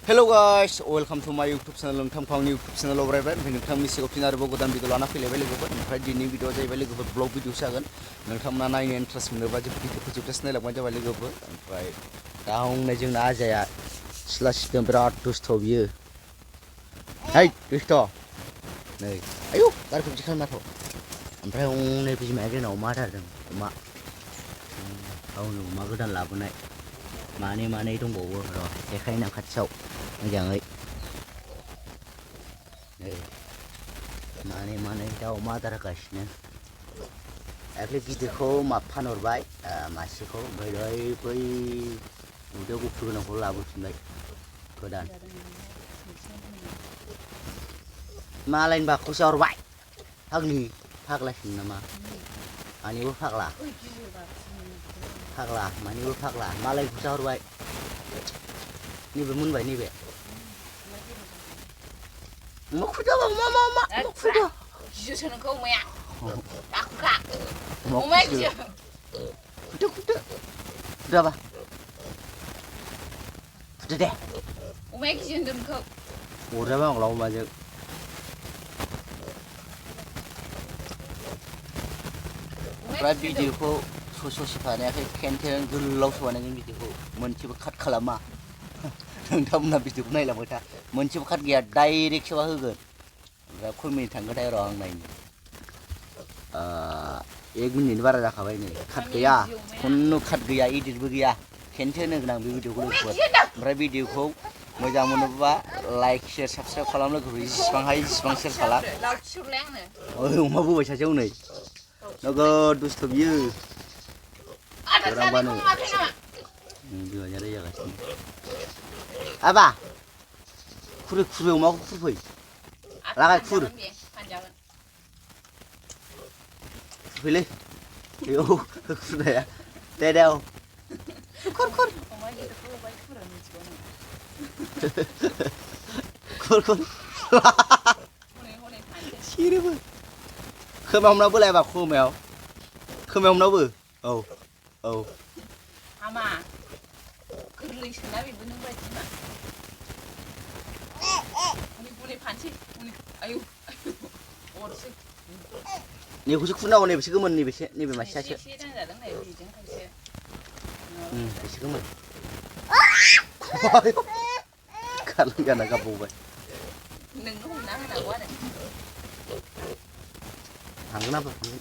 Hello guys, welcome to my YouTube channel. नोंथांखौ आंनि YouTube channel आव बरायबाय। ओमफ्राय नोंथांनि सिगाङाव फिन आरोबाव गोदान भिडिअ लाना फैलायबाय लोगोफोर। ओमफ्राय दिनैनि भिडिअआ जाहैबाय लोगोफोर ब्लग भिडिअ जागोन। नोंथांमोना नायनो इन्ट्रेस्ट मोनोबा भिडिअखौ जोबजासे नायलांबानो जाबाय लोगोफोर। ओमफ्राय दा हनै जोंना आजाया सिथ्ला सिबदों, बिराद दुस्थ' बियो। है दुस्थ'। नै आयौ गारिखौ बिदि खालामनाथ'। ओमफ्राय हनै बिमाया जोंनाव अमा आदारदों, अमा। गावनो अमा गोदान लाबोनाय। मानै दंबावो र' देखायनो खाथियाव मोजाङै मानै दाउ अमा आदार होगासिनो। दाख्लै गिदिरखौ फानहरबाय मासेखौ, ओमफ्राय बै उदैयाव गुफुर गोनांखौ लाबोफिनबाय गोदान। मालायनि बाखौसो जाहरबाय फाग्लासिन नामा? मानिबो फाग्ला मानिबो फाग्ला मालायखौ जाहरबाय। नैबे मोनबाय, नैबे मा खुदाबा मा खुदा गियोसो नोंखौ अमाया दाखुखा अमाया गियो खुदाबा खुदा दे अमाया गियो होनदों नोंखौ अरजाबा आंलाव अमाजों। ओमफ्राय भिडिअखौ ससे बानायाखै, खेनथेन गोलावसो बानायगोन भिडिअखौ, मोनसेबो काट खालामा। नोंथांमोना भिडिअखौ नायलांबाय था, मोनसेबो काट गैया, डाइरेक्टसो होगोन। ओमफ्राय खय मिनिट थांगोनथाय र' आं नायनो। 1 मिनिटनि बारा जाखाबाय नै, काट गैया, खुनु काट गैया, इडिटबो गैया, खेनथेन होगोन आं बे भिडिअखौ लोगोफोर। ओमफ्राय भिडिअखौ मोजां मोनोबा लाइक शेयार साबसक्राइब खालाम लोगोफोर, जेसेबां हायो एसेबां शेयार खालाम। अमा बोबाय सासेयाव नै, नोगोद दुस्थ' बियो। सोरांबानो बिमाया रायजागासिनो। आबा खुरै अमाखौ खुरफै, लागाय खुरफैलै। आयौ खुरनाया दे औ खुर सिरिबो खोमायाव हमना बोलायबा, खोमायाव हमनावबो। औ हामा गोरलैसोना बेबो नों बायदि मा हनै फानसै आयौ अरसै। नैखौसो खुरनांगौ, नैबेसो गोमोन, नैबे मासेयासो एसे दांजादों नै बेजों खायसे एसे गोमोन। खारलां जाना गाबबावबाय। नोंनो हमना होनांगौ आरो थांगोन आबो थांगोन।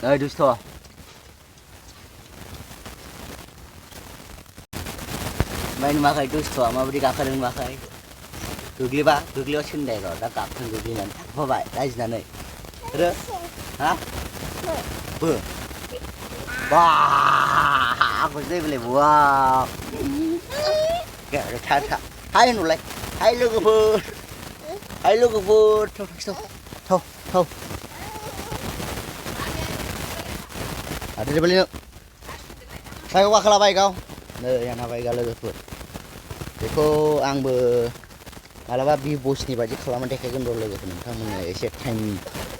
ओइ दुस्थ' ओमफ्राय नुवाखै दुस्थ'आ माबायदि गाखोदों नुवाखै? गोग्लैबा सोंदाय र' दा गाबथों, गोग्लैनानै थाखोबाय रायजिनानै रो हा बो बा आंखौसो देबोलाय वाव हाय होनहरलाय, हाय लोगोफोर थाव ada di balik. Saya wakala baikau. Nah, yang baik लोगोफोर. बेखौ आंबो मालाबा बसनि बायदि खालामना देखायगोन र' लोगोफोर, नोंथांमोननो एसे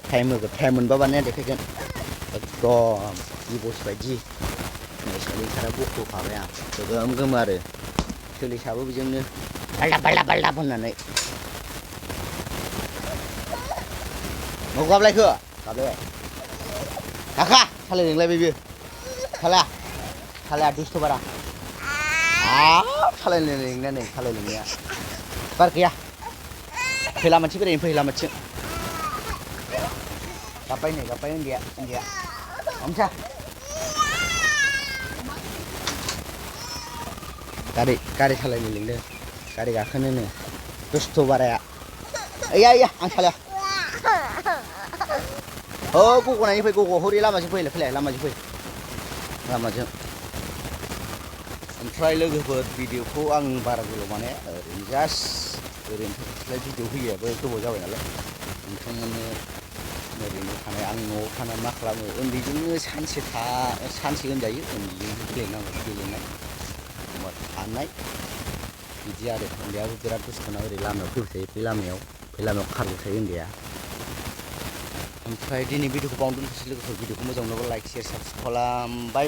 टाइम मोनबा बानायना देखायगोन। एकदम बस बायदि सोलिसारा बख'खाबाय आं, गोगोम आरो सोलिसाबो बेजोंनो बाल्दाब होननानै। mau गाबलायखो गाबलायबाय kakak सालाय नोंलायबाय बियो सालाया दुस्थ' बारा सालायनाया बार गैया। फै लामाथिं बेरायनो, फै लामाथिं गाबबाय उन्दैया हमसा गारि सालायनो लिंदों, गारि गाखोनोनो दुस्थ' बाराया। आं सालाया। गग'नायनि फै, हरै लामाजों फैलाय लामाजों। ओमफ्राय लोगोफोर भिडिअखौ आं बारा गोलाव माने ओरैनो ओरैनो भिडिअ होयोबो गोबाव जाबाय नालाय, नोंथांमोननो ओरैनो थानाय आं न'आव थानानै मा खालामो, उन्दैजोंनो सानसे होनजायो, उन्दैजों गेलेनाय थानाय बिदि आरो। उन्दैयाबो बिराद दुस्थ'ना, ओरै लामायाव फैबाय थायो, बे लामायाव खारबाय थायो उन्दैया। ओमफ्राय दिनै भिडिअखौ बावनो दोनथ'सै लोगोफोर, भिडिअखौ मोजां मोनोबा लाइक शेयार साबसक्राइब खालाम। बाय